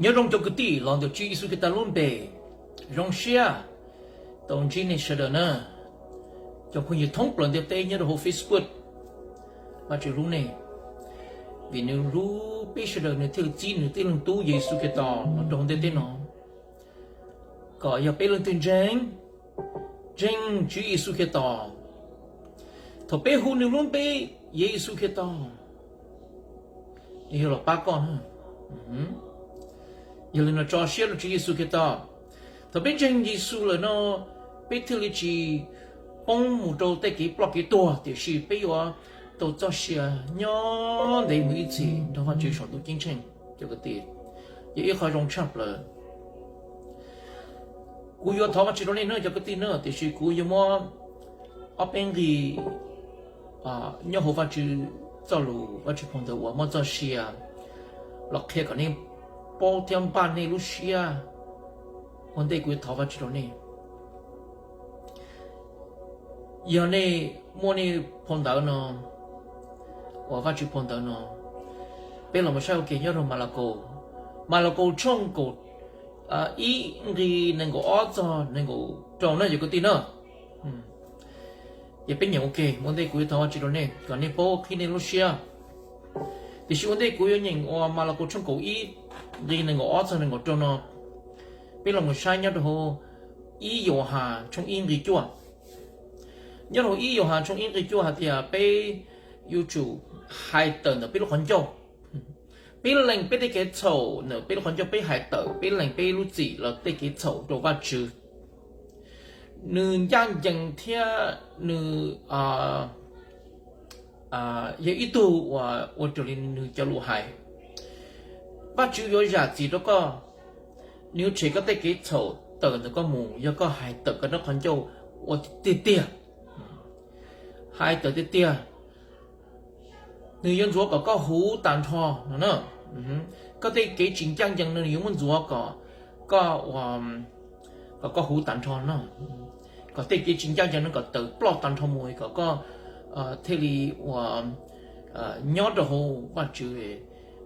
Nyob zoo cov kwv tij los ntawm Tswv Yexus Khetos lub npe, zoo siab tau ntsib nej sawv daws na. Cov phooj ywg thoob plaws ntiaj teb nyob rau hauv Facebook, Vajtswv hlub nej, vim nws hlub peb sawv daws nws thiaj li txib nws tib leeg tub Yexus Khetos los rau hauv ntiaj teb no, kom yog peb leej twg ntseeg, ntseeg Tswv Yexus Khetos. Thaum peb hu nws lub npe, Yexus Khetos, nws yuav los pab koj. Yog li no tso siab rau Tswv Yexus Khetos. Thaum peb ntseeg Yexus lawm no, peb thiaj li tsis poob mus rau tej kev ploj kev tuag, tiam sis peb yuav tau txoj sia nyob ntev mus ib txhis nrog Vajtswv saum ntuj ceeb tsheej. Cov kwv tij, yog ib qho zoo tshaj plaws. Kuv yuav thov Vajtswv rau nej na cov kwv tij na, tiam sis kuv yuav muab ob peb nqi nyob hauv Vajtswv txoj lus, Vajtswv phau ntawv uas muaj txoj sia los qhia kom nej paub thiab npaj nej lub siab. Ua ntej kuv yuav thov Vajtswv rau nej, yog nej muaj nej phau ntawv no, uas Vajtswv phau ntawv no, peb los mus saib ua ke nyob rau Malakaus, Malakaus tshooj kaum ib nqi nees nkaum ob txog nees nkaum rau na cov kwv tij na. Ces peb nyeem ua ke, ua ntej kuv yuav thov Vajtswv rau nej kom nej paub qhib nej lub siab. Tiam sis ua ntej kuv yuav nyeem uas Malakaus tshooj kaum ib nqi nees nkaum ob txog nees nkaum rau no, peb los mus saib nyob rau hauv ib Yauhas tshooj ib nqi cuaj. Nyob rau hauv ib Yauhas tshooj ib nqi cuaj hais tias peb yuav tsum hais tawm ntawm peb lub qhov ncauj. Peb lees peb tej kev txhaum ntawm peb lub qhov ncauj, peb hais tawm, peb lees peb lub txim los tej kev txhaum rau Vajtswv. Nws ncaj ncees thiab nws yog ib tug uas ua raws li nws cov lus hais. Vajtswv yuav zam txim rau koj, nws yuav tshem koj tej kev txhaum tawm ntawm koj mus yog koj hais tawm koj lub qhov ncauj ua tiag tiag. Hais tawm tiag tiag, nws yuav ntxuav kom koj huv tas nrho no na. Koj tej kev tsis ncaj ncees no nws yuav muab ntxuav kom koj, kom koj huv tas nrho no, kom tej kev tsis ncaj ncees no kom tawm ploj tas nrho mus kom koj thiaj li uas nyob rau hauv Vajtswv,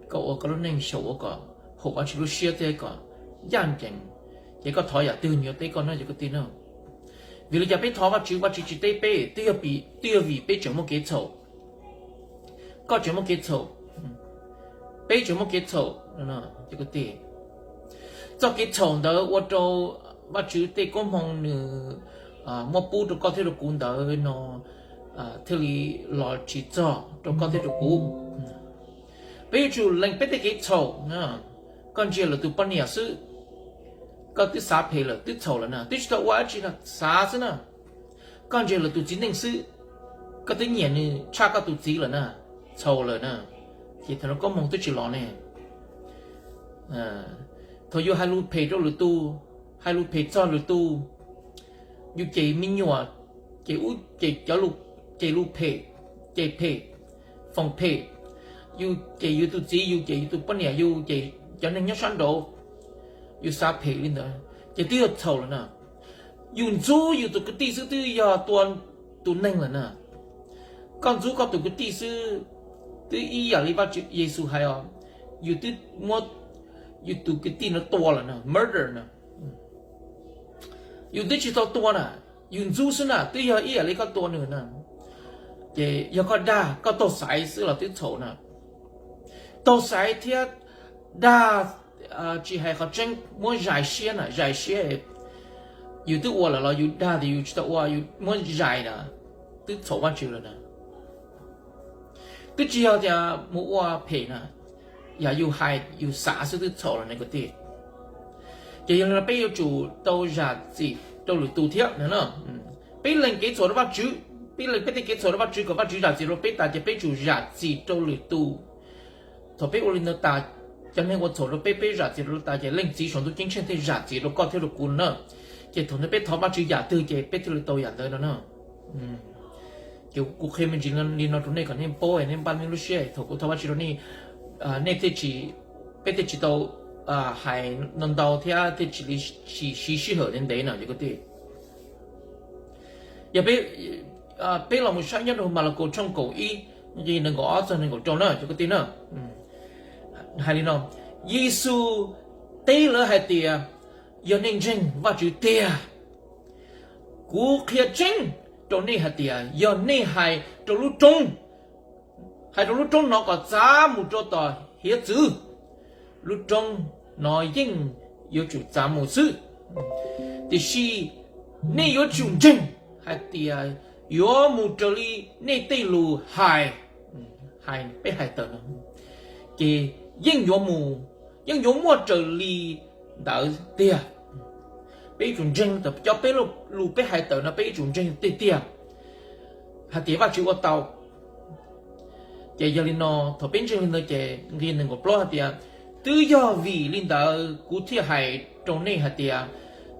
koj ua koj lub neej xyaum ua kom haum Vajtswv lub siab thiab kom ncaj ncees. Ces koj thov yam twg nws yuav teb koj no cov kwv tij na. Vim li cas peb thov Vajtswv, Vajtswv tsis teb peb? Twb yog vim peb tseem muaj kev txhaum. Koj tseem muaj kev txhaum, peb tseem muaj kev txhaum. Txoj kev txhaum ntawd ua rau Vajtswv tej koob hmoov nws muab pub rau koj thiab rau kuv ntawd no thiaj li los tsis txog rau koj thiab rau kuv. Peb yuav tsum lees peb tej kev txhaum. Koj ntsia lwm tus poj niam xwb, koj twb xav phem lawm, twb txhaum lawm na, twb tsis tau ua dab tsi no xav xwb na. Koj ntsia lwm tus txiv neej xwb, koj twb nyiam nws tshaj koj tus txiv lawm na, txhaum lawm na. Ces thaum no koob hmoov twb tsis los ne. Thaum yus hais lus phem rau lwm tus, hais lus phem txog lwm tus, yus cem me nyuam, cem ub cem cov, cem lus phem, cem phem, foom phem, yus cem yus tus txiv, yus cem yus tus poj niam, yus cem cov neeg nyob sab nraud, yus xav phem li ntawd ces twb yog txhaum lawm na. Yus ntxub yus tus kwv tij xwb twb yog tua tus neeg lawm na. Koj ntxub koj tus kwv tij xwb twb ib yam li Vajtswv Yexus hais os, yus twb muab yus tus kwv tij no tua lawm na, murder na. Yus twb tsis tau tua na, yus ntxub xwb na, twb yog ib yam li koj tua nws na. Ces yog koj dag, koj taug xaiv xwb los twb txhaum na. Taug xaiv thiab dag, tsis hais qhov tseeb muab zais siab na, zais siab. Yus twb ua lawm los yus dag tias yus tsis tau ua, yus muab zais na, twb txhaum Vajtswv lawm na. Twb tsis yog tias mus ua phem na, yam yus hais yus xav xwb twb txhaum lawm ne kwv tij. Ces yog li no peb yuav tsum tau zam txim rau lwm tus thiab no. Peb lees kev txhaum rau Vajtswv, peb lees peb tej kev txhaum rau Vajtswv kom Vajtswv zam txim rau peb tas ces peb tsum zam txim rau lwm tus. Thaum peb ua li ntawd tas, cov neeg ua txhaum rau peb, peb zam txim rau lawv tas ces Leej Txiv Saum Ntuj Ceeb Tsheej thiaj zam txim rau koj thiab rau kuv no na. Ces thaum ntawd peb thov Vajtswv yam twg ces peb thiaj li tau yam ntawd no na. Ces kuv qhia me ntsis li no rau nej kom nej paub, nej npaj nej lub siab, thaum kuv thov Vajtswv rau nej, nej thiaj tsis, peb thiaj tsis tau hais ntau ntau thiab thiaj tsis li siv sij hawm ntev ntev no cov kwv tij. Yog peb, peb los mus saib nyob rau Malakaus tshooj kaum ib nqi nees nkaum ob txog nees nkaum rau na cov kwv tij na. Hais li no, Yexus teb lawv hais tias, yog nej ntseeg Vajtswv tiag, kuv qhia tseeb rau nej hais tias yog nej hais rau lub roob, hais rau lub roob no kom txav mus rau tom hiav txwv, lub roob no yeej yuav tsum txav mus xwb. Tiam sis nej yuav tsum ntseeg hais tias yuav mus raws li nej tej lus hais, hais peb hais tawm no, ces yeej yuav mus, yeej yuav muaj raws li ntawd tiag. Peb yuav tsum ntseeg tawm cov peb lus peb hais tawm no, peb yuav tsum ntseeg tiag tiag hais tias Vajtswv ua tau. Ces yog li no, thaum peb ntseeg li ntawd ces nqi nees nkaum plaub hais tias, twb yog vim li ntawd kuv thiaj hais rau nej hais tias,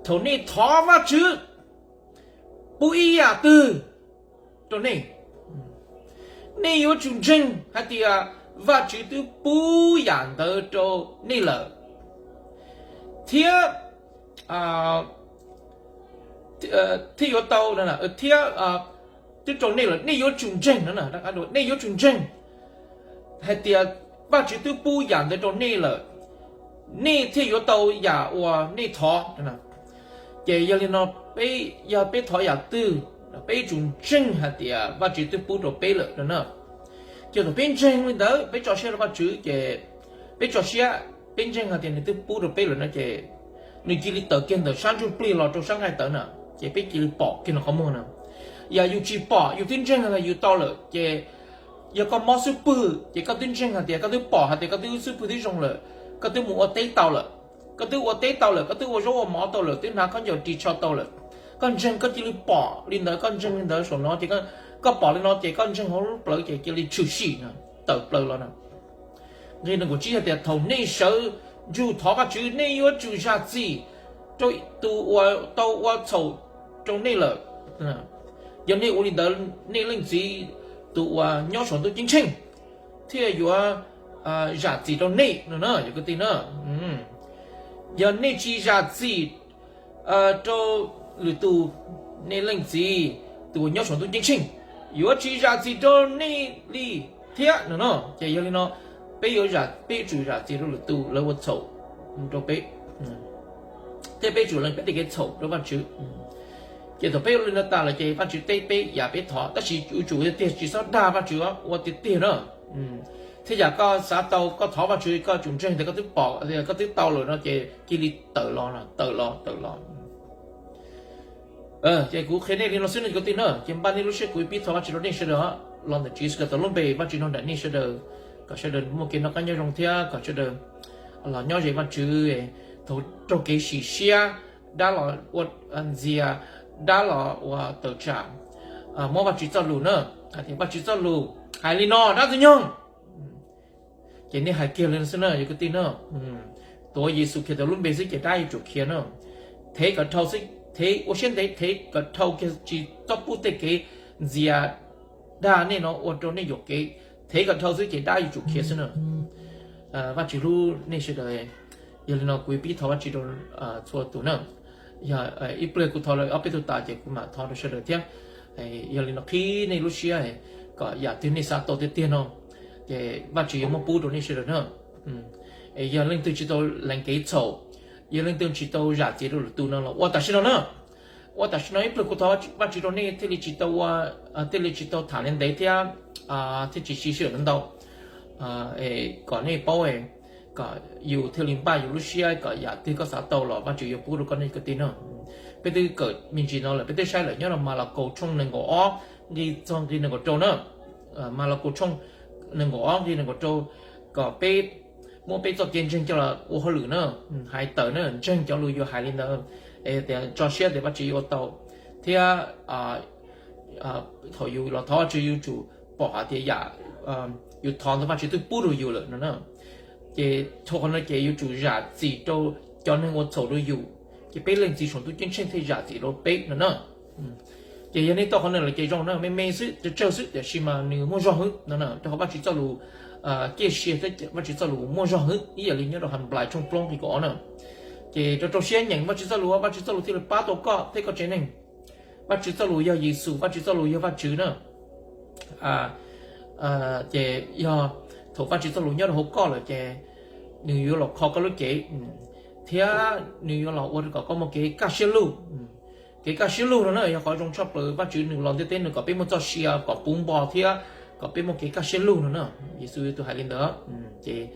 thaum nej thov Vajtswv pub ib yam twg rau nej, nej yuav tsum ntseeg hais tias Vajtswv twb pub yam ntawd rau nej lawm, thiab thiab yuav tau, thiab twb rau nej lawm, nej yuav tsum ntseeg no, nej yuav tsum ntseeg hais tias Vajtswv twb pub yam ntawd rau nej lawm, nej thiaj yuav tau yam uas nej thov. Ces yog li no, peb, yog peb thov yam twg, peb yuav tsum ntseeg hais tias Vajtswv twb pub rau peb lawm no na. Ces thaum peb ntseeg li ntawd, peb tso siab rau Vajtswv, ces peb tso siab, peb ntseeg hais tias nws twb pub rau peb lawm no ces nws cia li tawm kiag ntawm sab ntsuj plig los rau sab nqaij tawv na, ces peb cia li pom kiag nws qhov muag na. Yog yus tsis pom, yus twb ntseeg hais yus tau lawm ces yog koj mob xub pwg ces koj twb ntseeg hais tias koj twb pom hais tias koj twb xub pwg twb zoo lawm, koj twb mus ua teb tau lawm, koj twb ua teb tau lawm, koj twb ua zaub ua mov tau lawm, twb hnav khaub ncaws ris tsho tau lawm, koj ntseeg koj cia li pom li ntawd, koj ntseeg li ntawd saum no ces koj pom li no ces koj ntseeg hauv lub plawv ces cia li tshwm sim tawm plaws los na. Nqe nees nkaum tsib hais tias thaum nej sawv ntsug thov Vajtswv, nej yuav tsum zam txim rau tus uas tau ua txhaum rau nej lawm. Yog nej ua li ntawd, nej Leej Txiv tus uas nyob saum ntuj ceeb tsheej thiaj yuav zam txim rau nej no na, yog kwv tij na. Yog nej tsis zam txim rau lwm tus, nej Leej Txiv tus uas nyob saum ntuj ceeb tsheej yuav tsis zam txim rau nej li thiab no no. Ces yog li no, peb yuav, peb yuav tsum zam txim rau lwm tus lawv ua txhaum rau peb, thiab peb tsum lees peb tej kev txhaum rau Vajtswv. Ces thaum peb ua li no tas lawm ces Vajtswv teb peb yam peb thov, tab sis yuav tsum tiag tiag tsis txhob dag Vajtswv ua tiag tiag na. Thiab yam koj xav tau koj thov Vajtswv koj tsum ntseeg tias koj twb pom, koj twb tau lawm no ces cia li tawm los, tawm los, tawm los. Ces kuv qhia nej li no xwb no kwv tij na, ces npaj nej lub siab, kuv pib thov Vajtswv rau nej sawv daws los ntawm Tswv Yexus Khetos lub npe, Vajtswv nrog nraim nej sawv daws, kom sawv daws muaj kev noj qab nyob zoo thiab kom sawv daws los nyob ze Vajtswv. Thaum raug kev sim siab, dab los ua ntxias, dab los ua tawm tsam, muab Vajtswv txoj lus na, hais tias Vajtswv txoj lus hais li no dab ntxwg nyoog. Ces nej hais kiag li no xwb na yog kwv tij na. Tuav Yexus Khetos lub npe xwb ces dab yuav tsum khiav na. Thev kom dhau xwb, thev ua siab ntev, thev kom dhau kiag, tsis txhob pub tej kev ntxias dag nej no ua rau nej yuam kev. Thev kom dhau xwb ces dab yuav tsum khiav xwb na. Vajtswv hlub nej sawv daws. Yog li no kuv pib thov Vajtswv rau txhua tus na. Yog ib pliag kuv thov lawm ob peb tug tas ces kuv mam thov rau sawv daws thiab. Yog li no qhib nej lub siab kom yam twg nej xav tau tiag tiag no ces Vajtswv yuav muab pub rau nej sawv daws na. Yog leej twg tsis tau lees kev txhaum, yog leej twg tsis tau zam txim rau lwm tus no los ua tam sim no na. Ua tam sim no ib pliag kuv thov Vajtswv rau nej thiaj li tsis tau ua, thiaj li tsis tau tham li ntev thiab, thiaj tsis siv sij hawm ntau, kom nej paub, kom yus thiaj li npaj yus lub siab kom yam twg koj xav tau los Vajtswv yuav pub rau koj nej kwv tij na. Peb twb kawm me ntsis no lawm, peb twb saib lawm nyob rau Malakaus tshooj nees nkaum ob nqi txog nqi nees nkaum rau na. Malakaus tshooj nees nkaum ob nqi nees nkaum rau, kom peb muab peb txoj kev ntseeg coj los ua hauj lwm na, hais tawm na, ntseeg cov lus yus hais li ntawd, es tias tso siab tias Vajtswv yuav ua tau, thiab thaum yus los thov Vajtswv yuav tsum pom hais tias yam yus thov ntawd Vajtswv twb pub rau yus lawm no na. Ces thaum qhov no ces yuav tsum zam txim rau cov neeg ua txhaum rau yus, ces peb Leej Txiv saum ntuj ceeb tsheej thiaj zam txim rau peb no na. Ces yog nej tau qhov no lawm ces zoo na, me me xwb, tsawg tsawg xwb, tiam sis mas nws muaj zog hwb no na. Rau qhov Vajtswv txoj lus ciaj sia thiab Vajtswv txoj lus muaj zog hwb, ib yam li nyob rau Henplais tshooj plaub nqi kaum ob na. Ces rau rau siab nyeem Vajtswv txoj lus, Vajtswv txoj lus thiaj li pab tau koj thiab koj tsev neeg. Vajtswv txoj lus yog Yexus, Vajtswv txoj lus yog Vajtswv na. Ces yog thaum Vajtswv txoj lus nyob rau hauv koj lawm ces nws yuav los kho koj lub cev, thiab nws yuav los ua kom koj muaj kev kaj siab lug. Kev kaj siab lug no na yog qhov zoo tshaj plaws, Vajtswv nws los ntiaj teb nws kom peb muaj txoj sia kom puv npo thiab kom peb muaj kev kaj siab lug no na. Yexus yog tus hais li ntawd. Ces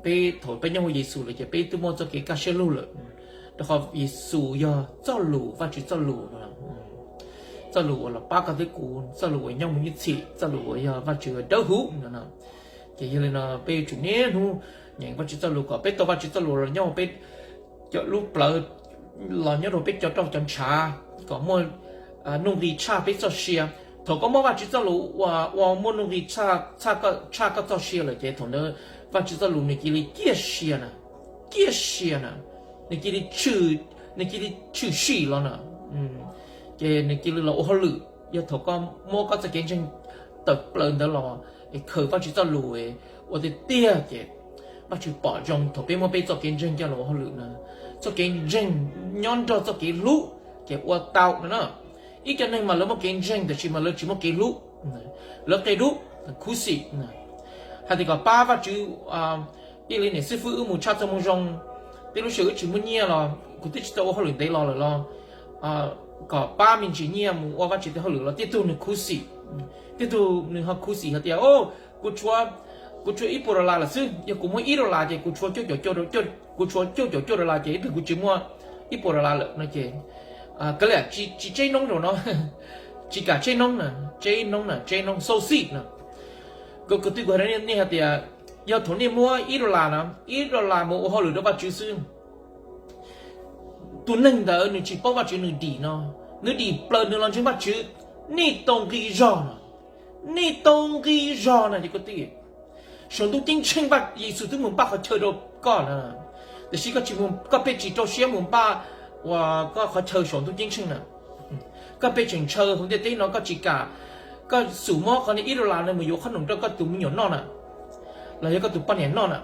peb thaum peb nyob hauv Yexus lawm ces peb twb muaj txoj kev kaj siab lug lawm, rau qhov Yexus yog txoj lus, Vajtswv txoj lus no. Txoj lus uas los pab koj thiab kuv, txoj lus uas nyob mus ib txhis, txoj lus uas yog Vajtswv dawb huv no. Ces yog li no peb yuav tsum niaj hnub nyeem Vajtswv txoj lus kom peb tau Vajtswv txoj lus los nyob hauv peb cov lub plawv, los nyob rau peb cov roj cov ntshav, kom muaj nuj nqis tshaj peb txoj sia. Thaum koj muab Vajtswv txoj lus ua, ua muaj nuj nqis tshaj koj txoj sia lawm ces thaum ntawd Vajtswv txoj lus nws cia li ciaj sia na, ciaj sia na, nws cia li, nws cia li tshwm sim los na. Ces nws cia li los ua hauj lwm. Yog thaum koj muab koj txoj kev ntseeg tawm plaws ntawd los es khaws Vajtswv txoj lus ua tiag tiag ces Vajtswv pom zoo thaum peb muab peb txoj kev ntseeg coj los ua hauj lwm na. Txoj kev ntseeg nyob nrog txoj kev hlub ces ua tau no na. Ib co neeg mas lawv muaj kev ntseeg tab sis mas lawv tsis muaj kev hlub, lawv qia dub, khuv xim. Hais tias kom pab Vajtswv, ib li niam xib fwb wb mus tshaj txoj moo zoo, tej lub sij hawm wb tsis muaj nyiaj los kuv twb tsis tau ua hauj lwm ntev los lawm los kom pab me ntsis nyiaj mus ua Vajtswv tej hauj lwm los tej tug nws khuv xim, tej tug nws ho khuv xim hais tias, o, kuv tshuav, kuv tshuav ib puas dollar lawm xwb, yog kuv muab ib dollar ces kuv tshuav cuaj caum, kuv tshuav cuaj caum cuaj dollar ces ib tug kuv tsis muaj ib puas dollar lawm no ces kav liam tsis tseb noob rau no, tsis kam tseb noob na, tseb noob na, tseb noob xauj xij no. Ko kwv tij, kuv hais rau nej hais tias yog thaum nej muab ib dollar na, ib dollar mus ua hauj lwm rau Vajtswv xwb, tus neeg ntawd nws tsis paub Vajtswv nws dim no, nws dim plaws nws los ntseeg Vajtswv, nej tau nqi zog no, nej tau nqi zog no ces kwv tij, saum ntuj ceeb tsheej Yexus twb mus npaj qhov chaw rau koj na, tiam sis koj tsis, koj pheej tsis rau siab mus npaj uas koj qhov chaw saum ntuj ceeb tsheej na. Koj pheej tseem ntshaw hauv ntiaj teb no, koj tsis kam, koj xum muab qhov ib dollar no mus yuav qhob noom rau koj tus me nyuam noj na, los yog koj tus poj niam noj na,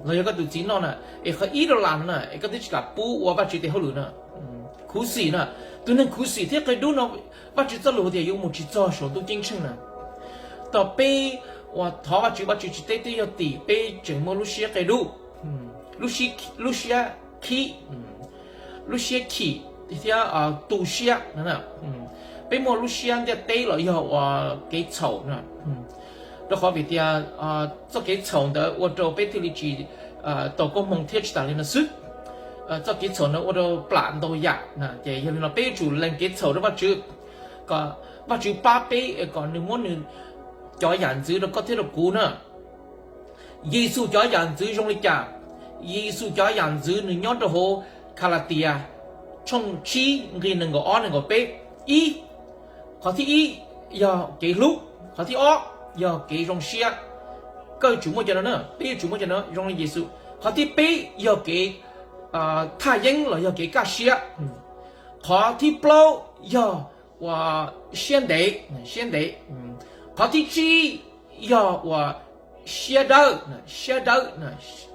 los yog koj tus txiv noj na, es qhov ib dollar no na es koj twb tsis kam pub ua Vajtswv tes hauj lwm na. Khuv xim na, tus neeg khuv xim thiab qia dub no, Vajtswv txoj lus tias yuav mus tsis txog saum ntuj ceeb tsheej na. Tos peb uas thov Vajtswv, Vajtswv tsis teb twb yog tim peb tseem muaj lub siab qia dub, lub siab khib, lub siab chim thiab tu siab. Peb muaj lub siab ntiaj teb los yog uas kev txhaum na, rau qhov vim tias txoj kev txhaum ntawd ua rau peb thiaj li tsis tau koob hmoov thiab tsis tas li no xwb. Txoj kev txhaum ntawd ua rau plam ntau yam na, ces yog li no peb yuav tsum lees kev txhaum rau Vajtswv, kom Vajtswv pab peb kom nws muab nws cov yam ntxwv rau koj thiab rau kuv na. Yexus cov yam ntxwv zoo li cas? Yexus cov yam ntxwv nws nyob rau hauv Kalatias tshooj tsib nqi nees nkaum ob nees nkaum peb. Ib, qhov thib ib yog kev hlub, qhov thib ob yog kev zoo siab. Koj yuav tsum muaj cov no na, peb yuav tsum muaj cov no zoo li Yexus. Qhov thib peb yog kev thaj yeeb los yog kev kaj siab. Qhov thib plaub yog uas siab ntev, siab ntev. Qhov thib tsib yog uas siab dawb, siab dawb,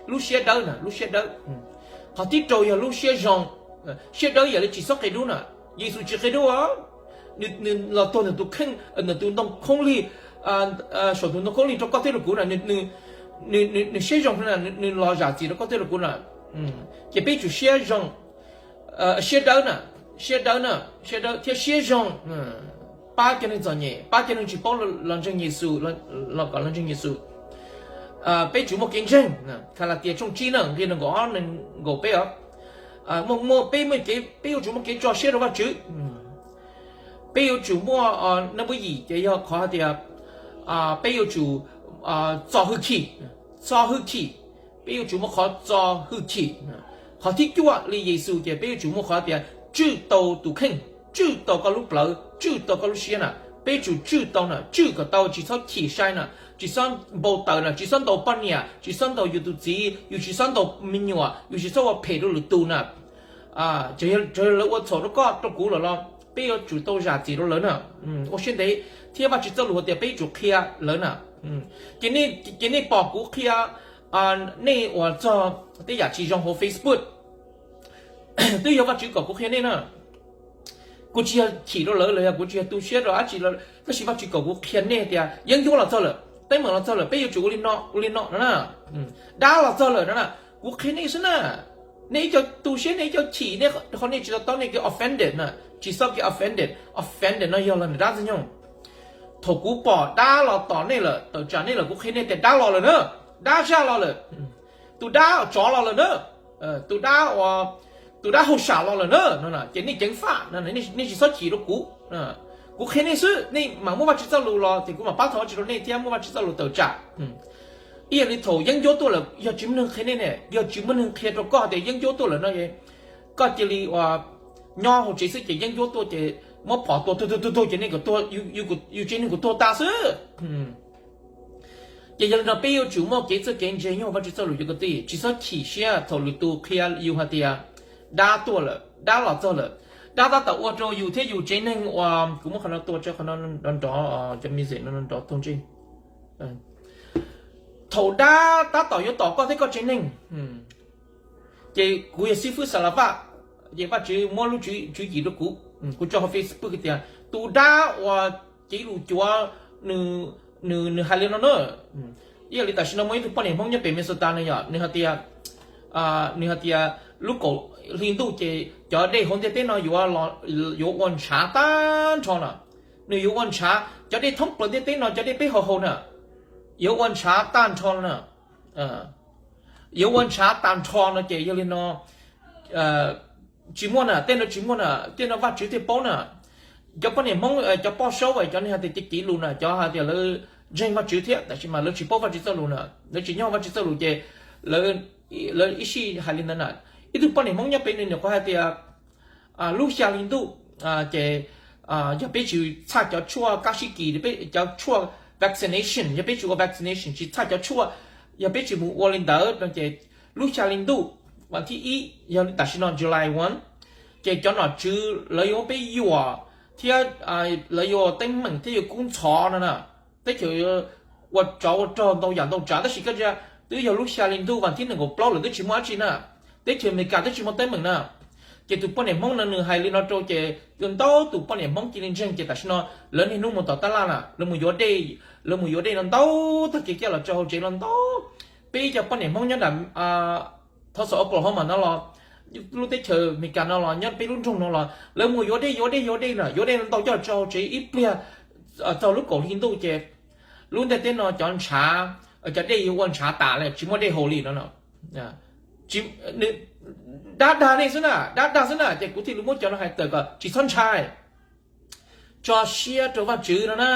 lub siab dawb na, lub siab dawb. Qhov thib rau yog lub siab zoo, siab dawb yam li tsis txhob qia dub na. Yexus tsis qia dub, nws los tuag ntawm tus kheej, ntawm tus ntoo khoob lig, saum tus ntoo khoob lig rau koj thiab rau kuv na, nws siab zoo na, nws los zam txim rau koj thiab rau kuv na. Ces peb tsum siab zoo, siab dawb na, siab dawb na, siab dawb thiab siab zoo, pab cov neeg txom nyem, pab cov neeg tsis paub los ntseeg Yexus, los kom los ntseeg Yexus. Peb tsum muaj kev ntseeg, Kalatias tshooj tsib na, nqi nees nkaum ob nees nkaum peb os. Peb, peb yuav tsum muaj kev tso siab rau Vajtswv. Peb yuav tsum muaj, nab npuab yim ces yog qhov hais tias peb yuav tsum txo hwj chim, txo hwj chim. Peb yuav tsum muaj qhov txo hwj chim. Qhov thib cuaj li Yexus ces peb yuav tsum muaj qhov tias tswj tau tus kheej, tswj tau koj lub plawv, tswj tau koj lub siab na. Peb tsum tswj tau na, tswj kom tau, tsis txhob chim sai na, tsis txhob npau taws na, tsis txhob ntaus poj niam, tsis txhob ntaus yus tus txiv, yus tsis txhob ntaus me nyuam, yus tsis txhob ua phem rau lwm tus na. Txawm yog lawv ua txhaum rau koj rau kuv lawm los peb yuav tsum tau zam txim rau lawv na. Ua siab ntev thiab Vajtswv txoj lus hais tias peb yuav tsum qhia lawv na. Ces nej pom kuv qhia nej uas txog tej yam tsis zoo hauv Facebook, twb yog Vajtswv kom kuv qhia nej na. Kuv tsis yog chim rau lawv los yog kuv tsis yog tu siab rau dab tsi, tab sis Vajtswv kom kuv qhia nej tias yeeb ncuab los txog lawm, teeb meem los txog lawm, peb yuav tsum ua li no ua li no no na. Dab los txog lawm no na, kuv qhia nej xwb na. Nej ib co tu siab, nej ib co chim, nej qhov nej tsis to taub nej kev offended na, tsis txhob kev offended. Offended no yog los ntawm dab ntxwg nyoog. Thaum kuv pom dab los tom nej lawm, tawm tsam nej lawm, kuv qhia nej tias dab los lawm na, dab zaj los lawm, tus dab tsov los lawm na, tus dab, tus dab hauj sam los lawm na no, ces nej ceev faj, nej tsis txhob chim rau kuv. Kuv qhia nej xwb, nej mam muaj Vajtswv txoj lus los ces kuv mam pab tau Vajtswv rau nej thiab muaj Vajtswv txoj lus tawm tsam. Ib yam li thaum yeeb ncuab tuaj lawm, yog tsis muaj neeg qhia nej ne, yog tsis muaj neeg qhia rau koj tias yeeb ncuab tuaj lawm no, koj cia li ua nyob hauv tsev xwb ces yeeb ncuab tuaj ces muab phom tua tuag tuag tuag tuag ces nej kom tuag, yus tsev neeg kom tuag tas xwb. Ces yog li no peb yuav tsum muaj kev txawj kev ntse nyob hauv Vajtswv txoj lus cov kwv tij, tsis txhob chim siab thaum lwm tus qhia yus hais tias dab tuaj lawm, dab los txog lawm. Dab tab tom ua rau yus thiab yus tsev neeg uas kuv muab qhov no tua tso, qhov no nrov nrov, cov music no nrov tuag ntsej. Thaum dab tab tom yuav tom koj thiab koj tsev neeg, ces kuv yog xib fwb Xa La Vaj, ces Vajtswv muab lub tswv yim rau kuv, kuv tso hauv Facebook tias tus dab uas cev lus cuav nws, nws hais li no na. Ib yam li tam sim no muaj ib tug poj niam Hmoob nyob pem Minnesota no yom, nws hais tias, nws hais tias lub kaum hli ntuj ces cov dej hauv ntiaj teb no yuav, yuav ua ntshav tag nrho na. Nws yuav ua ntshav, cov dej thoob plaws ntiaj teb no, cov dej peb haus haus na, yuav ua ntshav tag nrho na. Yuav ua ntshav tag nrho no ces yog li no, tsis muaj na, tej no tsis muaj na, tej no Vajtswv thiaj paub na. Cov poj niam Hmoob, cov poj saub, cov neeg hais tias cev lus na, cov hais tias lawv ntseeg Vajtswv thiab, tab sis mas lawv tsis paub Vajtswv txoj lus na, lawv tsis nyob Vajtswv txoj lus ces lawv ib sij hais li ntawd na. Ib tug poj niam Hmoob nyob pem no nws qhuav hais tias lub xya hli ntuj ces yog peb tsis txhaj cov tshuaj kab sib kis, cov tshuaj vaccination, yog peb tsis ua vaccination, tsis txhaj cov tshuaj, yog peb tsis mus ua li ntawd no ces lub xya hli ntuj, vas thib ib, yog tam sim no July one, ces cov nom tswv lawv yuav muab peb yuam thiab lawv yuav teeb meem thiab yuav kub ntxhov no na. Teb chaws ua tsov ua rog ntau yam ntau tsav, tab sis koj ntsia, twb yog lub xya hli ntuj vas thib nees nkaum plaub lawm twb tsis muaj dab tsi na. Teb chaws Amelikas twb tsis muaj teeb meem na. Ces tus poj niam Hmoob no nws hais li no rau ces ntau tus poj niam Hmoob cia li ntseeg ces tam sim no lawv niaj hnub mus tom tab laj na, lawv mus yuav dej, lawv mus yuav dej no ntau tag kev kiag los rau hauv tsev los ntau. Peb ib co poj niam Hmoob nyob nram Tulsa, Oklahoma no los, lub teb chaws Amelikas no los nyob peb lub nroog no los lawv mus yuav dej yuav dej yuav dej na, yuav dej no ntau coj los rau hauv tsev ib pliag txog lub kaum hli ntuj ces lub ntiaj teb no cov ntshav, cov dej yuav ua ntshav tas li, tsis muaj dej haus li no. Dab dag nej xwb na, dab dag xwb na, ces kuv thiaj li muab cov no hais tawm kom tsis txhob ntshai. Tso siab rau Vajtswv no na,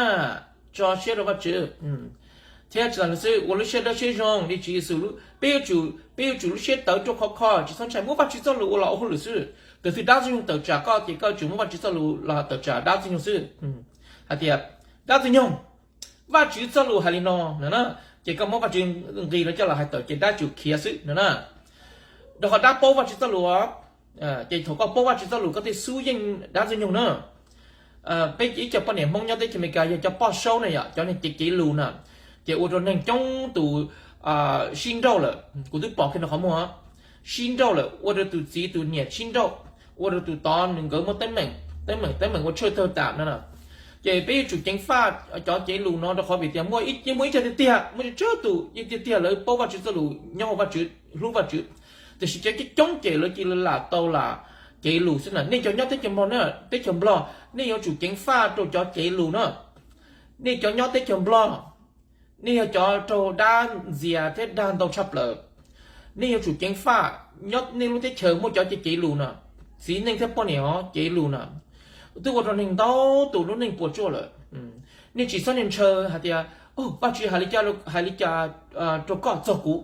tso siab rau Vajtswv. Thiab tsis tas li xwb, ua lub siab dawb siab zoo li Tswv Yexus, peb yuav tsum, peb yuav tsum lub siab tawv ruaj khov kho, tsis txhob ntshai, muab Vajtswv txoj lus ua los ua hauj lwm xwb. Tus twg dab ntxwg nyoog tawm tsam koj ces koj yuav tsum muab Vajtswv txoj lus los tawm tsam dab ntxwg nyoog xwb. Hais tias, dab ntxwg nyoog, Vajtswv txoj lus hais li no no na, ces koj muab Vajtswv nqis los coj los hais tawm ces dab tsum khiav xwb no na. Rau qhov dab paub Vajtswv txoj lus, ces thaum koj paub Vajtswv txoj lus koj thiaj xub yeej dab ntxwg nyoog na. Peb ib co poj niam Hmoob nyob teb chaws Amelikas yog cov poj saub na yom, cov neeg cev cev lus na, ces ua rau neeg coob tus sib nrauj lawm. Kuv twb pom kiag nws qhov muag, sib nrauj lawm, ua rau tus txiv tus niam sib nrauj, ua rau tus tod nws nkawd muaj teeb meem, teeb meem teeb meem ua tshawj tawg tam no na. Ces peb yuav tsum ceev faj cov cev lus no rau qhov vim tias muaj, yeej muaj ib co tiag tiag, muaj tsawg tus yeej tiag tiag lawv paub Vajtswv txoj lus, nyob hauv Vajtswv, hlub Vajtswv. Tiam sis cov coob coob ces lawv cia li lam tau lam cev lus xwb na. Nej cov nyob teb chaws Nplog, teb chaws Nplog nej yuav tsum ceev faj rau cov cev lus na. Nej cov nyob teb chaws Nplog, nej yog cov raug dab ntxias thiab dag ntau tshaj plaws. Nej yuav tsum ceev faj, nyob nej lub teb chaws muaj cov cev cev lus na, txiv neej thiab poj niam os cev lus na, twb ua rau neeg ntau tus lub neej puas tsuaj lawm. Nej tsis txhob niag ntshaw hais tias, Vajtswv hais li cas, hais li cas rau koj txog kuv?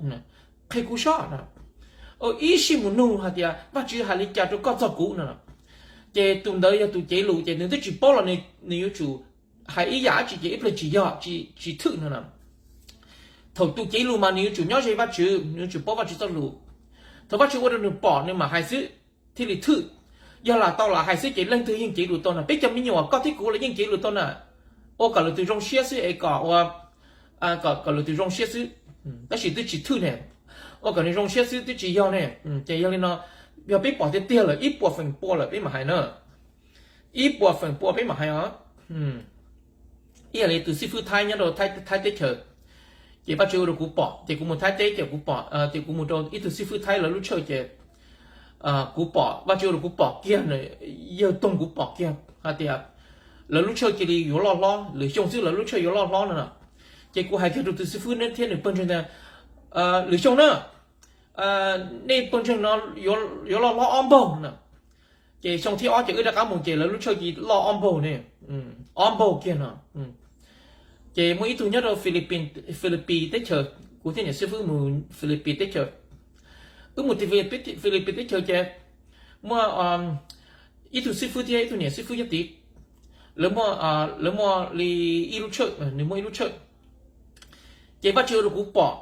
Qhia kuv sob. Ib sij mus nug hais tias Vajtswv hais li cas rau koj txog kuv no, ces tus ntawd yog tus cev lus ces nws twb tsis paub los nws yuav tsum hais ib yam dab tsi ces ib pliag tsis yog, tsis thwj no. Thaum tus cev lus mas nws yuav tsum nyob ze Vajtswv, nws yuav tsum paub Vajtswv txoj lus. Thaum Vajtswv ua rau nws pom nws mam hais xwb thiaj li thwj. Yog lam tau lam hais xwb ces leej twg yeej cev lus tau na. Peb cov me nyuam koj thiab kuv los yeej cev lus tau na. Ua kom lwm tus zoo siab xwb es kom ua, kom lwm tus zoo siab xwb, tab sis twb tsis thwj ne. Ua kom nws zoo siab xwb twb tsis yog ne. Ces yog li no, yog peb pom tiag tiag lawm ib puas feem pua lawm peb mam hais na. Ib puas feem pua peb mam hais os. Ib yam li tus xib fwb Thaib nyob rau Thaib teb chaws, ces Vajtswv ua rau kuv pom ces kuv mus Thaib teb ces kuv pom, ces kuv mus rau ib tug xib fwb Thaib lawv lub tshawj ces Kuv pom, Vajtswv ua rau kuv pom kiag, yawg toog kuv pom kiag hais tias lawv lub tshawj cia li yuav loj hlob, lwm xyoo xwb lawv lub tshawj yuav loj hlob no na. Ces kuv hais kiag rau tus xib fwb thiab nws pawg ntseeg tias lwm xyoo na, nej pawg ntseeg no yuav loj hlob ob npaug na. Ces xyoo thib ob ces wb rov qab mus ces lawv lub tshawj cia li loj ob npaug ne, ob npaug kiag no. Ces muaj ib tug nyob rau Philippines teb chaws, kuv thiab niam xib fwb mus Philippines teb chaws. Wb mus tim Philippines teb chaws ces muaj ib tug xib fwb thiab ib tug niam xib fwb nyob tid, lawv muaj li ib lub tshawj, nws muaj ib lub tshawj. Ces Vajtswv ua rau kuv pom,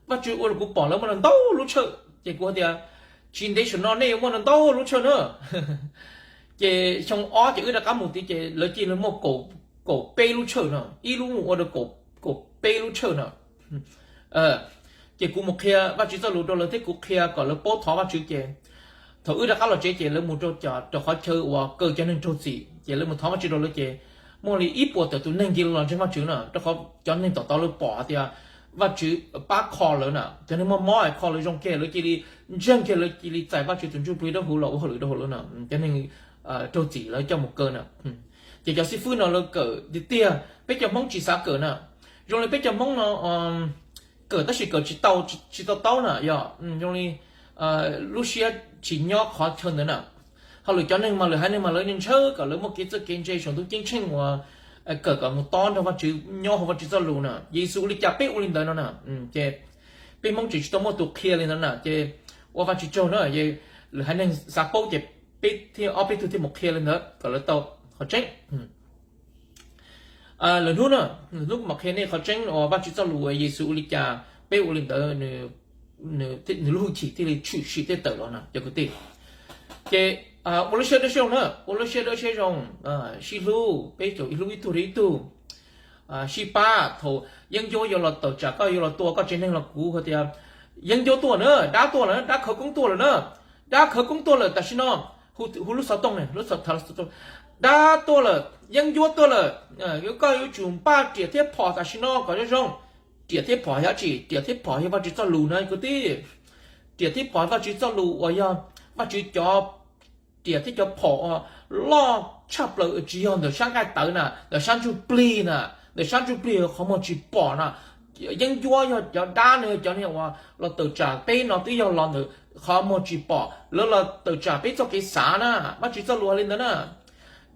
Vajtswv ua rau kuv pom lawv muaj ntau lub tshawj, ces kuv hais tias tsis ntev saum no nej yuav muaj ntau lub tshawj na. Ces xyoo ob ces wb rov qab mus tid ces lawv cia li muaj kaum peb lub tshawj no, ib lub mus ua rau kaum peb lub tshawj no. Ces kuv mus qhia Vajtswv txoj lus rau lawv thiab kuv qhia kom lawv paub thov Vajtswv ces thaum wb rov qab los tsev ces lawv mus rau cov, rau qhov chaw uas kaw cov neeg raug txim ces lawv mus thov Vajtswv rau lawv ces muaj li ib puas tawm tus neeg cia li los ntseeg Vajtswv na, rau qhov cov neeg tom tod lawv pom hais tias Vajtswv pab kho lawv na, cov neeg muaj mob kho lawv zoo kiag lawv cia li ntseeg kiag, lawv cia li txais Vajtswv tus Ntsuj Plig Dawb Huv los ua hauj lwm rau hauv lawv na, cov neeg raug txim lawv coj mus kaw na. Ces cov xib fwb no lawv kawm tiag tiag, peb cov Hmoob tsis xav kawm na. Zoo li peb cov Hmoob no kawm tab sis kawm tsis tau, tsis tau taub na yog zoo li lub siab tsis nyob qhov chaw ntawd na. Ho lwm cov neeg mas lwm haiv neeg mas lawv ntshaw kom lawv muaj kev txawj kev ntse saum ntuj ceeb tsheej uas kawm kom mus tob nrog Vajtswv nyob hauv Vajtswv txoj lus na. Yexus ua li cas peb ua li ntawd no na. Ces peb Hmoob tseem tsis tau muaj tus qhia li ntawd na, ces ua Vajtswv tsaug na, lwm haiv neeg xav paub ces peb thiaj, ob peb tug thiaj mus qhia li ntawd kom lawv tau qhov tseeb. Lwm hnub na, lwm hnub mam qhia nej qhov tseeb uas Vajtswv txoj lus uas Yexus ua li cas peb ua li ntawd, nws lub hwj chim thiaj li tshwm sim thiaj tawm los na cov kwv tij. Ces ua lub siab dawb siab zoo na, ua lub siab dawb siab zoo, sib hlub, peb txawm hlub ib tug rau ib tug, sib pab. Thaum yeeb ncuab yuav los tawm tsam koj yuav los tua koj tsev neeg los kuv hais tias yeeb ncuab tuaj na, dab tuaj lawm, dab khawv koob tuaj lawm na, dab khawv koob tuaj lawm tam sim no. Hu lub xov tooj, lub xov tooj, dab tuaj lawm, yeeb ncuab tuaj lawm, koj yuav tsum npaj riam thiab phom tam sim no kom zoo zoo. Riam thiab phom yog dab tsi? Riam thiab phom yog Vajtswv txoj lus na kwv tij. Riam thiab phom Vajtswv txoj lus uas yog Vajtswv cov riam thiab cov phom loj tshaj plaws, tsis yog ntawm sab nqaij tawv na, ntawm sab ntsuj plig na, ntawm sab ntsuj plig qhov muag tsis pom na. Yeeb ncuab yog cov dab no, cov niag uas los tawm tsam peb no twb yog los ntawm qhov muag tsis pom, lawv los tawm tsam peb txoj kev xav na. Vajtswv txoj lus hais li ntawd na.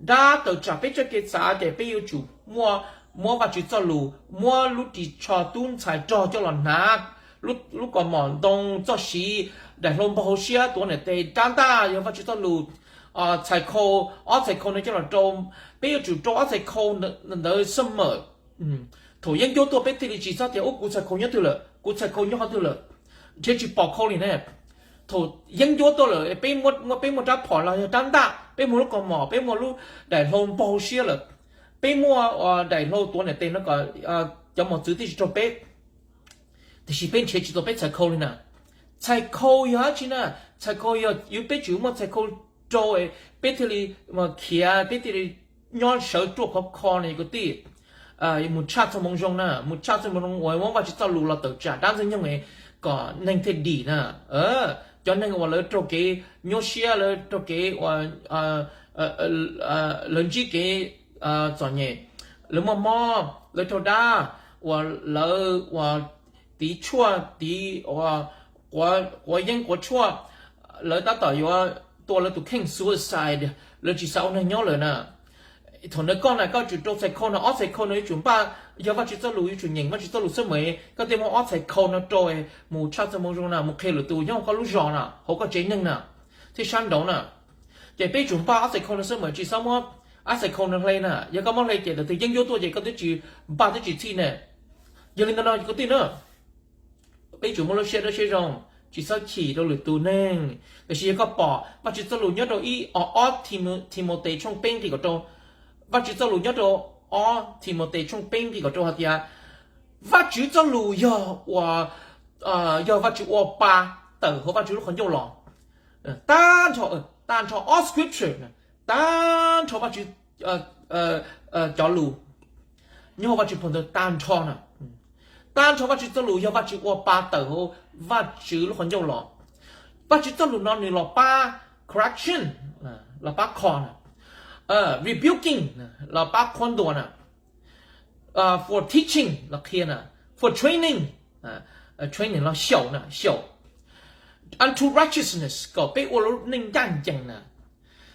Dab tawm tsam peb txoj kev xav ces peb yuav tsum muab, muab Vajtswv txoj lus, muab lub ris tsho tub ntxhais rog coj los hnav, lub kaus mom ntoo txoj siv, daim hlau npog hauv siab tuav niam tes, rab ntaj yog Vajtswv txoj lus, txhais khau, ob txhais khau no coj los rau, peb yuav tsum rau ob txhais khau ntawd xab mawm. Thaum yeeb ncuab tuaj peb thiaj li tsis txhob tias ub kuv txhais khau nyob twg lawm, kuv txhais khau nyob qhov twg lawm, nrhiav tsis pom khau li ne. Thaum yeeb ncuab tuaj lawm peb muaj, peb muaj rab phom los yog rab ntaj, peb muaj lub kaus mom, peb muaj lub daim hlau npog hauv siab lawm, peb muaj daim hlau tuav niam tes no kom cov mos txwv thiaj tsis raug peb, tiam sis peb nrhiav tsis tau peb txhais khau li na. Txhais khau yog dab tsi na? Txhais khau yog yus, peb tsum muaj txhais khau rau peb thiaj li khiav, peb thiaj li nyob sawv ruaj khov kho no kwv tij. Mus tshaj txoj moo zoo na, mus tshaj txoj moo zoo uas muab Vajtswv txoj lus los tawm tsam dab ntxwg nyoog kom neeg thiaj dim na. Cov neeg uas lawv raug kev nyuaj siab, lawv raug kev uas lawv ntsib kev txom nyem, lawv muaj mob, lawv raug dab, uas lawv uas tiv tshuaj, tiv, quav yeeb quav tshuaj, lawv tab tom yuav tua lawv tus kheej, suicide, lawv tsis xav ua neeg nyob lawm na. Thaum ntawd koj na, koj tsum rau txhais khau no, ob txhais khau no yuav tsum npaj, yog Vajtswv txoj lus, yuav tsum nyeem Vajtswv txoj lus xwb mas koj thiaj muab ob txhais khau no rau mus tshaj txoj moo zoo na, mus qhia lwm tus nyob hauv koj lub zos na, hauv koj tsev neeg na, thiab sab nraud na. Ces peb tsum npaj ob txhais khau no xwb mas tsis txhob muab ob txhais khau no hle na. Yog koj muab hle ces lawv tus yeeb ncuab tuaj ces koj twb tsis npaj twb tsis txhij ne. Yog li ntawd no kwv tij na, peb tsum muaj lub siab dawb siab zoo, tsis txhob chim rau lwm tus neeg. Tiam sis yog koj pom Vajtswv txoj lus nyob rau ib, ob Timotes tshooj peb nqi kaum rau, Vajtswv txoj lus nyob rau ob Timotes tshooj peb nqi kaum rau hais tias Vajtswv txoj lus yog uas, yog Vajtswv ua pa tawm hauv Vajtswv lub qhov ncauj los. Tag nrho, tag nrho all scripture, tag nrho Vajtswv cov lus nyob hauv Vajtswv phau ntawv tag nrho na. Tag nrho Vajtswv txoj lus yog Vajtswv ua pa tawm hauv Vajtswv lub qhov ncauj los. Vajtswv txoj lus no nws los pab correction, los pab kho na, rebuking, los pab qhuab ntuas na, for teaching, los qhia na, for training, training los xyaum na, xyaum, unto righteousness, kom peb ua lub neej ncaj ncees na,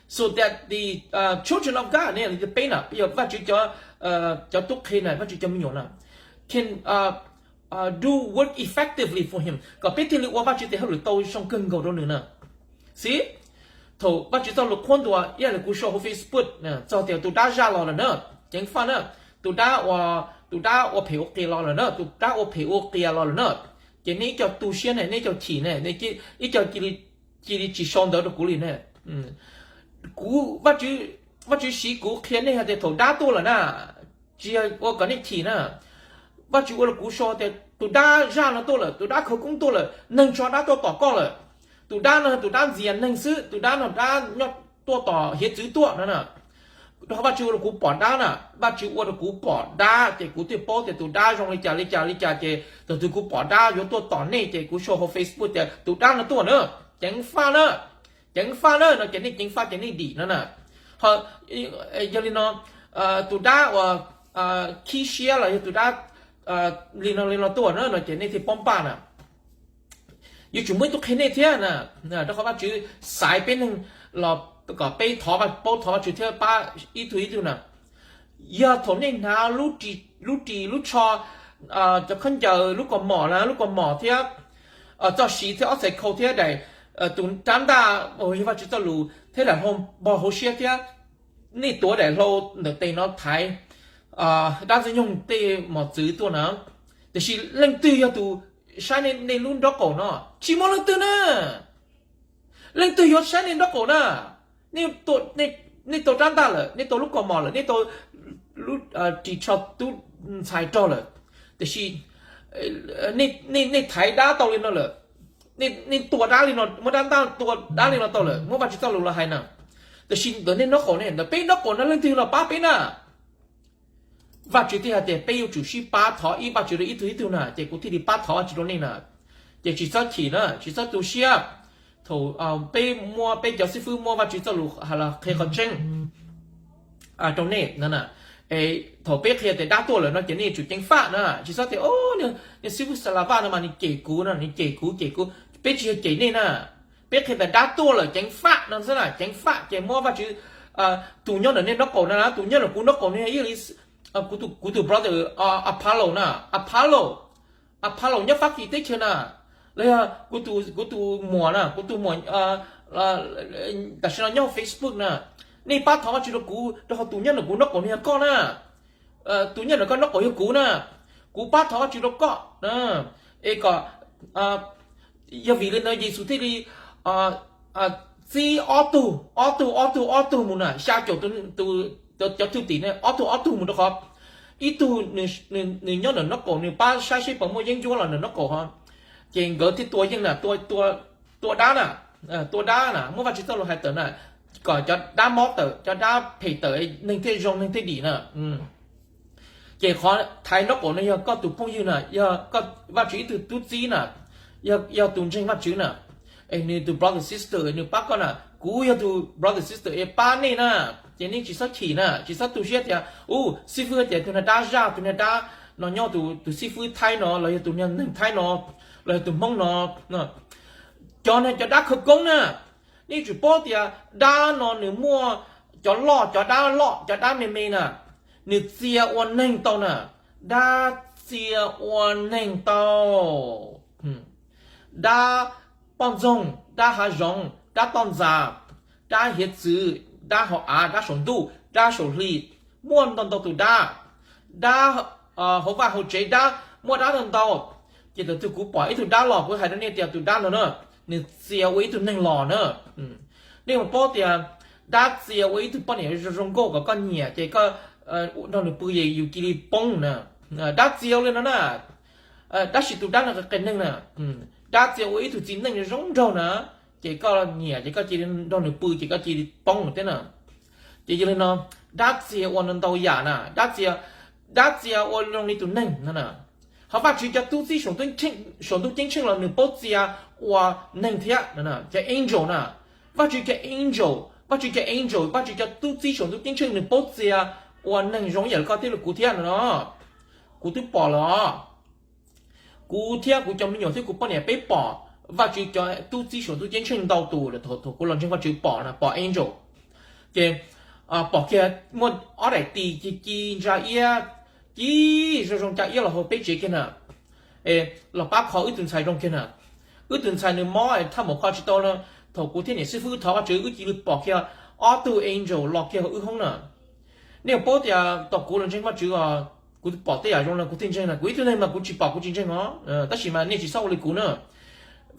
so that the children of God, ne peb na, yog Vajtswv cov tub qhe na, Vajtswv cov me nyuam na, can do work effectively for him, kom peb thiaj li ua Vajtswv tes hauj lwm tau zoo kawg nkaus rau nws na. Xib, thaum Vajtswv txoj lus qhuab ntuas ib yam li kuv sau hauv Facebook txog tias tus dab zaj los lawm na, ceev faj na, tus dab ua, tus dab ua phem ua qias los lawm na, tus dab ua phem ua qias los lawm na, ces nej ib co tu siab ne, nej ib co chim ne, ib co cia li tsis sau ntawv rau kuv li ne. Kuv, Vajtswv siv kuv qhia nej hais tias thaum dab tuaj lawm na, tsis yog ua kom nej chim na. Vajtswv ua rau kuv sau tias tus dab zaj no tuaj lawm, tus dab khawv koob tuaj lawm, neeg tso dab tuaj tom koj lawm. Tus dab no tus dab ntxias neeg xwb, tus dab no dab nyob tuaj tom hiav txwv tuaj no na. Rau qhov Vajtswv ua rau kuv pom dab na, Vajtswv ua rau kuv pom dab ces kuv thiaj paub tias tus dab zoo li cas li cas li cas, ces thaum twg kuv pom dab yuav tuaj tom nej ces kuv sau hauv Facebook tias tus dab no tuaj na, ceev faj na, ceev faj na no ces nej ceev faj ces nej dim no na. Yog li no, tus dab uas khib siab los yog tus dab li no li no tuaj na no ces nej thiaj paub npaj na. Yuav tsum muaj ib tug qhia nej thiab na, rau qhov Vajtswv xaiv peb neeg los kom peb thov, paub thov Vajtswv thiab pab ib tug ib tug na. Yog thaum nej hnav lub ris lub tsho, cov khaub ncaws, lub kaus mom na, lub kaus mom thiab txoj siv thiab ob txhais khau thiab daim, tus rab ntaj, yog Vajtswv txoj lus thiab daim hlau npog hauv siab thiab, nej tuav daim hlau ntawm tes no thaiv dab ntxwg nyoog tej mos txwv tuaj na. Tiam sis leej twg yog tus saib nej lub nraub qaum no? Tsis muaj leej twg na. Leej twg yuav saib nej nraub qaum na? Nej tau rab ntaj lawm, nej tau lub kaus mom lawm, nej tau lub ris tsho tub ntxhais rog lawm, tiam sis nej thaiv dab tau li no lawm, nej tua dab li no, muab rab ntaj tua dab li no tau lawm, muab Vajtswv txoj lus los hais na. Tiam sis ntawm nej nraub qaum ne, ntawm peb nraub qaum no leej twg los pab peb na? Vajtswv thiaj hais tias peb yuav tsum sib pab thov ib Vajtswv rau ib tug ib tug na, ces kuv thiaj li pab thov Vajtswv rau nej na. Ces tsis txhob chim na, tsis txhob tu siab. Thaum peb muab, peb cov xib fwb muab Vajtswv txoj lus qhia qhov tseeb rau nej na, thaum peb qhia tias dab tuaj lawm no ces nej yuav tsum ceev faj na, tsis txhob tias niag xib fwb Xalas Vaj no mas nws cem kuv no, nws cem kuv cem kuv. Peb tsis yog cem nej na, peb qhia tias dab tuaj lawm ceev faj no xwb na, ceev faj ces muab Vajtswv, tus nyob ntawm nej nraub qaum na, tus nyob ntawm kuv nraub qaum no yog ib li kuv tus brother Apollo na, Apollo, Apollo nyob Fab Kis teb chaws na, los yog kuv tus muam na, kuv tus muam tam sim no nyob Facebook na, nej pab thov Vajtswv rau kuv, rau qhov tus nyob ntawm kuv nraub qaum no yog koj na, tus nyob ntawm koj nraub qaum yog kuv na, kuv pab thov Vajtswv rau koj, es kom, yog vim li ntawd Yexus thiaj li txib ob tug ob tug ob tug ob tug mus na, xya caum cov thwj tim ne, ob tug ob tug mus, rau qhov ib tug nws nyob ntawm nraub qaum, nws pab saib seb puas muaj yeeb ncuab los ntawm nraub qaum ho, ces nkawd thiaj tua yeej na, tua dab na, tua dab na, muab Vajtswv txoj lus hais tawm na, kom cov dab mob tawm, cov dab phem tawm, neeg thiaj zoo, neeg thiaj dim na. Ces qhov thaiv nraub qaum no yog koj tus phooj ywg na, yog Vajtswv ib tug tub txib na, yog tus ntseeg Vajtswv na, es nws tus brother sister nws pab koj na, kuv yog tus brother sister es pab nej na, ces nej tsis txhob chim na, tsis txhob tu siab tias u xib fwb tias tus niag dab zaj, tus niag dab no nyob, tus xib fwb Thaib no los yog tus niag neeg Thaib no los yog tus Hmoob no, cov no cov dab khawv koob na. Nej yuav tsum paub tias dab no nws muaj cov loj, cov dab loj, cov dab me me na, nws txia ua neeg tau na. Dab txia ua neeg tau. Dab poj ntxoog, dab hav zoov, dab toj ntxas, dab hiav txwv, dab hauv av, dab saum ntuj, dab saum hli, muaj ntau ntau tus dab. Dab hauv vaj hauv tsev dab, muaj dab ntau ntau. Ces thaum twg kuv pom ib tug dab los kuv hais rau nej tias tus dab no na, nws txia ua ib tug neeg los na. Nej mus paub tias dab txia ua ib tug poj niam zoo zoo nkauj kom koj nyiam ces koj nrog nws pw es yus cia li poob na. Dab txia ua li no na, tab sis tus dab no qias neeg na. Dab txia ua ib tug txiv neej zoo nraug na, ces koj nyiam ces koj cia li nrog nws pw ces koj cia li poob thiab na. Ces yog li no, dab txia ua ntau yam na, dab txia, dab txia ua zoo li tus neeg no na. Ho Vajtswv cov tub txib saum ntuj ceeb tsheej los nws paub txia ua neeg thiab. Cov angel na, Vajtswv cov angel, Vajtswv cov angel, Vajtswv cov tub txib saum ntuj ceeb tsheej nws paub txias ua neeg zoo ib yam li koj thiab li kuv thiab no no. Kuv twb pom lawm os. Kuv thiab kuv cov me nyuam thiab kuv poj niam peb pom Vajtswv cov tub txib saum ntuj ceeb tsheej ntau tus lawm thaum kuv los ntseeg Vajtswv pom na, pom angel. Ces pom kiag muaj ob daim tis ci ci ntsa iab, ci zoo zoo ntsa iab los hauv peb tsev kiag na. Es los pab kho wb tus ntxhais zoo kiag na. Wb tus ntxhais nws mob thaj maum kho tsis tau no, thaum kuv thiab niam xib fwb wb thov Vajtswv wb cia li pom kiag ob tug angel los kiag hauv wb hoob na. Nej paub tias thaum kuv los ntseeg Vajtswv os, kuv pom tej yam zoo no kuv thiaj ntseeg na, kuv ib tug neeg mas kuv tsis pom kuv tsis ntseeg os. Tab sis mas nej tsis txhob ua li kuv na.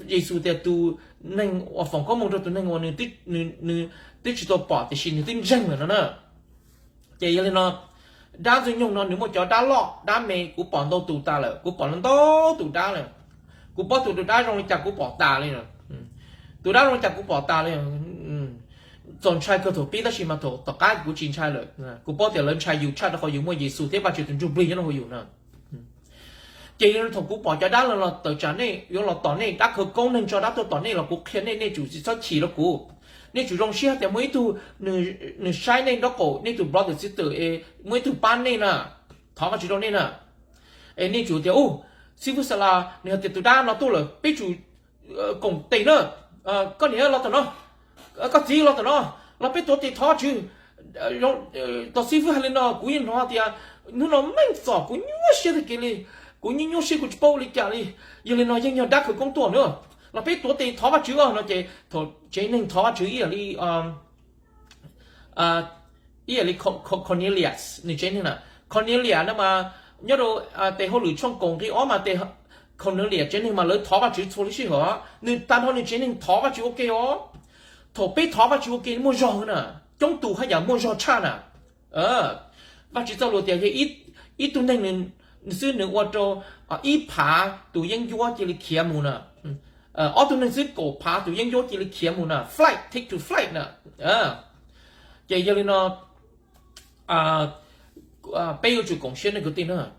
Yexus tias tus neeg uas foom koob hmoov rau tus neeg uas nws twb tsis tau pom tiam sis nws twb ntseeg lawm no na. Ces yog li no, dab ntxwg nyoog no nws muaj cov dab loj dab me, kuv pom ntau tus tas lawm, kuv pom ntau tus dab lawm. Kuv paub tus dab zoo li cas kuv pom tas li. Tus dab zoo li cas kuv pom tas li. Txaus ntshai kawg thaum pib tab sis mas thaum tom qab kuv tsis ntshai lawm. Kuv paub tias lawv ntshai yus tshaj rau qhov yus muaj Yexus thiab Vajtswv tus Ntsuj Plig nyob rau hauv yus na. Ces yog li thaum kuv pom cov dab no los tawm tsam nej yuav los tom nej, dab khawv koob neeg tso dab tuaj tom nej los kuv qhia nej, nej tsum tsis txhob chim rau kuv. Nej tsum zoo siab tias muaj ib tug, nws saib nej nraub qaum, nej tus brother sister es muaj ib tug pab nej na, thov Vajtswv rau nej na. Es nej tsum tias, u, xib fwb Xa Las nws hais tias tus dab no tuaj lawm, peb tsum koom tes na, koj niam los tom no, koj txiv los tom no, los peb tuav tes thov Vajtswv. Tos xib fwb hais li no kuv yeej hnov tias hnub no meej txom kuv nyuaj siab tag kev li, kuv nyuaj nyuaj siab kuv tsis paub ua li cas li. Yog li no yeej yog dab khawv koob tuaj na, los peb tuav tes thov Vajtswv os no ces thaum tsev neeg thov Vajtswv ib yam li ib yam li Cornelius nws tsev neeg na. Cornelius no mas nyob rau tes hauj lwm tshooj kaum nqi ob mas tes Cornelius tsev neeg mas lawv thov Vajtswv txhua lub sij hawm, nws tag nrho nws tsev neeg thov Vajtswv ua ke os. Thaum peb thov Vajtswv ua ke muaj zog na, coob tus haj yam muaj zog tshaj na. Vajtswv txoj lus tias yog ib tug neeg xwb nws ua rau ib phav tus yeeb ncuab cia li khiav mus na. Ob tug neeg xwb kaum phav tus yeeb ncuab cia li khiav mus na, flight, take to flight na. Ces yog li no peb yuav tsum koom siab nej kwv tij na.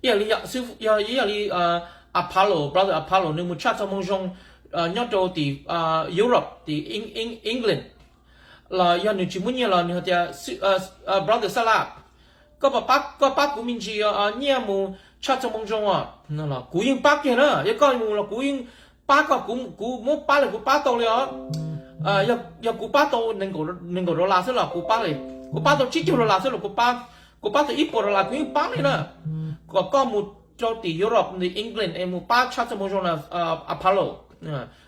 Ib yam li, yog ib yam li Apollo, brother Apollo nws mus tshaj txoj moo zoo nyob rau tim Europe, tim England, los yog nws tsis muaj nyiaj los nws hais tias, brother Xa Las, koj pab kuv me ntsis nyiaj mus tshaj txoj moo zoo os. Kuv yeej pab kiag na, yog koj mus los kuv yeej pab koj, kuv muab pab li kuv pab tau li os. Yog kuv pab tau nees nkaum dollar xwb los kuv pab li, kuv pab tau tsib caug dollar xwb los kuv pab, kuv pab tau ib puas dollar kuv yeej pab li na. Kom koj mus rau tim Europe, England es mus pab tshaj txoj moo zoo na, Apollo.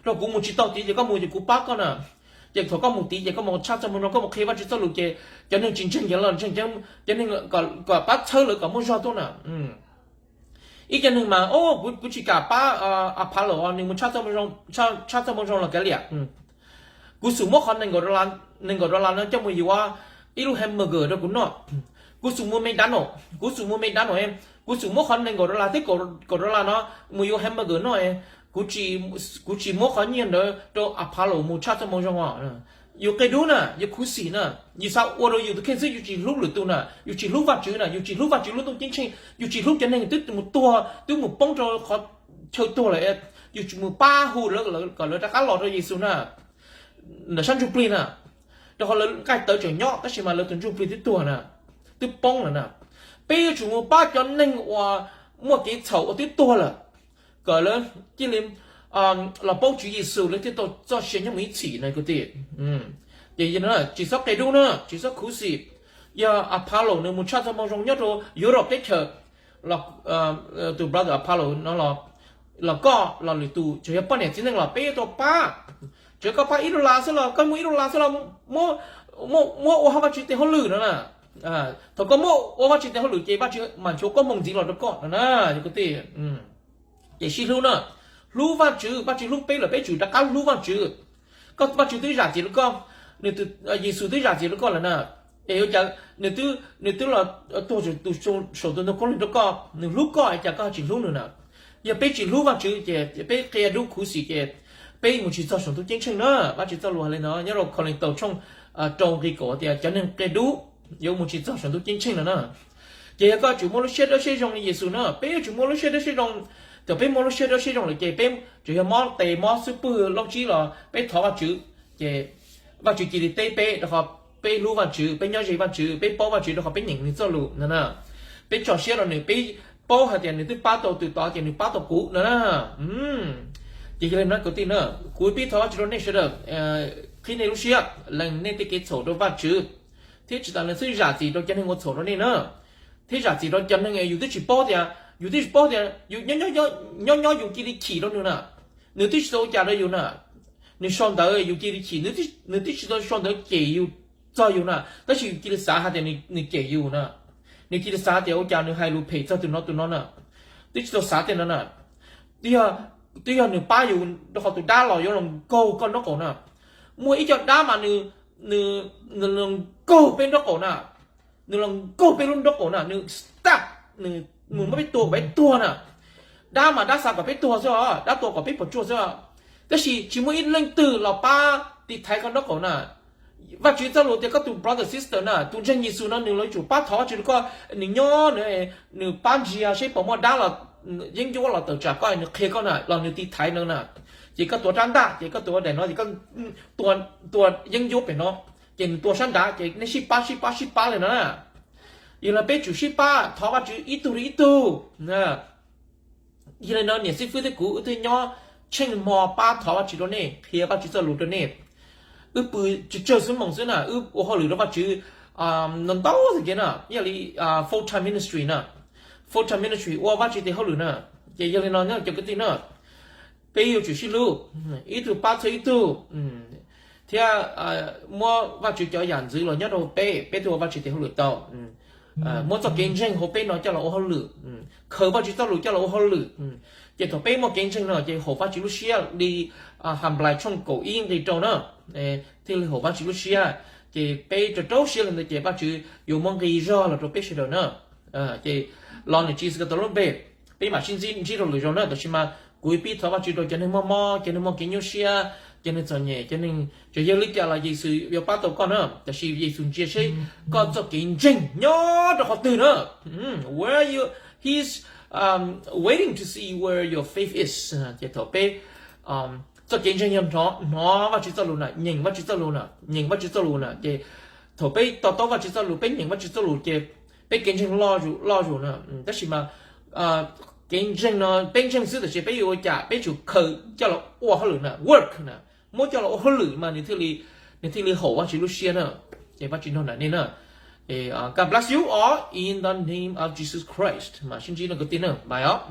Rau kuv mus tsis tau tid ces koj mus ces kuv pab koj na. Ces thaum koj mus tid ces koj mus tshaj txoj moo zoo, koj mus qhia Vajtswv txoj lus ces cov neeg tsis ntseeg ces los ntseeg, cov neeg kom pab txhawb lawv kom muaj zog tuaj na. Ib cov neeg mas, o, kuv tsis kam pab Apollo, nws mus tshaj txoj moo zoo los kav liam. Kuv xum muab qhov nees nkaum dollar no coj mus yuav ib lub hamburger rau kuv noj. Kuv xum mus McDonald, kuv xum mus McDonald, kuv xum muab qhov nees nkaum dollar thiab kaum dollar no mus yuav hamburger noj. Kuv tsis muab qhov nyiaj ntawd rau Apollo mus tshaj txoj moo zoo os. Yus qia dub na, yus khuv xim na, yus xav ua rau yus tus kheej xwb, yus tsis hlub lwm tus na, yus tsis hlub Vajtswv na, yus tsis hlub Vajtswv lub ntuj ceeb tsheej, yus tsis hlub cov neeg twb mus tuag twb mus poob rau qhov chaw tuag lawm, yus tsis mus pab hu lawv kom lawv rov qab los rau Yexus na, ntawm sab ntsuj plig na, rau qhov lawv nqaij tawv tseem nyob tab sis mas lawv tus ntsuj plig twb tuag na, twb poob lawm na. Peb yuav tsum mus pab cov neeg uas muaj kev txhaum uas twb tuag lawm, kom lawv cia li los paub Tswv Yexus lawv thiaj tau txoj sia nyob mus ib txhis na kwv tij. Ces tsis txhob qia dub na, tsis txhob khuv xim. Yog Apollo nws mus tshaj txoj moo zoo nyob rau Europe teb chaws, tus brother Apollo no los koj los lwm tus, tsuas yog poj niam txiv neej los peb yuav tau pab. Tsuas yog koj pab ib dollar xwb los koj muaj ib dollar xwb los muab ua hauv Vajtswv tes hauj lwm no na. Thaum koj muab ua Vajtswv tes hauj lwm ces Vajtswv mam nchuav koob hmoov ntxiv los rau koj no na kwv tij. Ces sib hlub na, hlub Vajtswv, Vajtswv hlub peb lawm peb tsum rov qab hlub Vajtswv. Koj Vajtswv twb zam txim rau koj, nws tus, Yexus twb zam txim rau koj lawm na. Es ua cas nws twb los tuag tus saum tus ntoo khaub lig rau koj, nws hlub koj es cas koj tsis hlub nws na? Yog peb tsis hlub Vajtswv ces peb qia dub khuv xim ces peb mus tsis txog saum ntuj ceeb tsheej na. Vajtswv txoj lus hais li no nyob rau Kauleethaus tshooj rau nqi kaum tias cov neeg qia dub yuav mus tsis txog saum ntuj ceeb tsheej no na. Ces yog koj tsum muaj lub siab dawb siab zoo li Yexus na, peb yuav tsum muaj lub siab dawb siab zoo. Thaum peb muaj lub siab dawb siab zoo lawm ces peb tsuas yog mob tes mob xub pwg looj tsib los peb thov Vajtswv, ces Vajtswv cia li teb peb, rau qhov peb hlub Vajtswv, peb nyob ze Vajtswv, peb paub Vajtswv, rau qhov peb nyeem nws txoj lus no na. Peb tso siab rau nws, peb paub hais tias nws twb pab tau tus tod ces nws pab tau kuv no na. Ces yog li no kwv tij na, kuv pib thov Vajtswv rau nej sawv daws, qhib nej lub siab, lees nej tej kev txhaum rau Vajtswv, thiab tsis tas lees xwb zam txim rau cov neeg ua txhaum rau nej na, thiab zam txim rau cov neeg yus twb tsis paub tias, yus twb tsis paub tias yus nyob nyob yus cia li chim rau nws na, nws twb tsis tau ua cas rau yus na, nws sau ntawv yus cia li chim, nws twb tsis tau sau ntawv cem yus txog yus na, tab sis yus cia li xav hais tias nws cem yus na, nws cia li xav tias ua cas nws hais lus phem txog tus no tus no na, twb tsis tau xav tej no na. Twb yog nws pab yus, rau qhov tus dab los yuav los nkaug koj nraub qaum na. Muaj ib co dab mas nws, nws los nkaug peb nraub qaum na, nws los nkaug peb lub nraub qaum na, nws stab, nws mus muab peb tua kom peb tuag na. Dab mas dab xav kom peb tuag xwb os, dab tua kom peb puas tsuaj xwb os. Tab sis tsis muaj ib leej twg los pab tiv thaiv koj nraub qaum na. Vajtswv txoj lus tias koj tus brother sister na, tus ntseeg Yexus no nws los yuav tsum pab thov Vajtswv rau koj, nws nyob, nws pab ntsia seb puas muaj dab los yeeb ncuab los tawm tsam koj, nws qhia koj na, los nws tiv thaiv no na. Ces koj tuav rab ntaj, ces koj tuav daim no, ces koj tua yeeb ncuab pem no, ces nws tua sab nrad, ces nej sib pab sib pab sib pab li no na. Yog li peb tsum sib pab thov Vajtswv ib tug li ib tug. Yog li no niam xib fwb thiab kuv wb twb nyob tsheej hmo pab thov Vajtswv rau nej, qhia Vajtswv txoj lus rau nej. Wb pw tsawg tsawg xuab moos xwb na, wb ua hauj lwm rau Vajtswv ntau ntau tag kev na, yog li full time ministry na, full time ministry ua Vajtswv tes hauj lwm na. Ces yog li no cov kwv tij na, peb yuav tsum sib hlub, ib tug pab txhawb ib tug, thiab muab Vajtswv cov yam ntxwv los nyob rau peb, peb thiaj ua Vajtswv tes hauj lwm tau. Muab txoj kev ntseeg hauv peb no coj los ua hauj lwm, khaws Vajtswv txoj lus coj los ua hauj lwm, ces thaum peb muaj kev ntseeg no ces haum Vajtswv lub siab li Hanplais tshooj kaum ib nqi rau na, thiaj li haum Vajtswv lub siab. Ces peb rau rau siab li ntawd ces Vajtswv yuav muab nqi zog los rau peb sawv daws na. Ces los ntawm Tswv Yexus Khetos lub npe, peb mam sib ntsib, ntsib rau lwm zaus na. Tab sis mas kuv pib thov Vajtswv rau cov neeg mob mob, cov neeg muaj kev nyuaj siab, cov neeg txom nyem, cov neeg, txawm yog li cas los Yexus yuav pab tau koj na. Tab sis Yexus ntsia seb koj txoj kev ntseeg nyob rau qhov twg na. Where you, he's waiting to see where your faith is. Ces thaum peb txoj kev ntseeg yog hnov, hnov Vajtswv txoj lus na, nyeem Vajtswv txoj lus na, nyeem Vajtswv txoj lus na, ces thaum peb to taub Vajtswv txoj lus, peb nyeem Vajtswv txoj lus ces peb kev ntseeg loj zus, loj zus na. Tab sis mas kev ntseeg no peb ntseeg xwb, tab sis peb yuav ua cas, peb tsum khaws coj los ua hauj lwm na, work na, muab coj los ua hauj lwm mas nws thiaj li, nws thiaj li haum Vajtswv lub siab na. Ces Vajtswv nrog nraim nej na. God bless you all in the name of Jesus Christ. Mam sib ntsib no kwv tij na, bye os.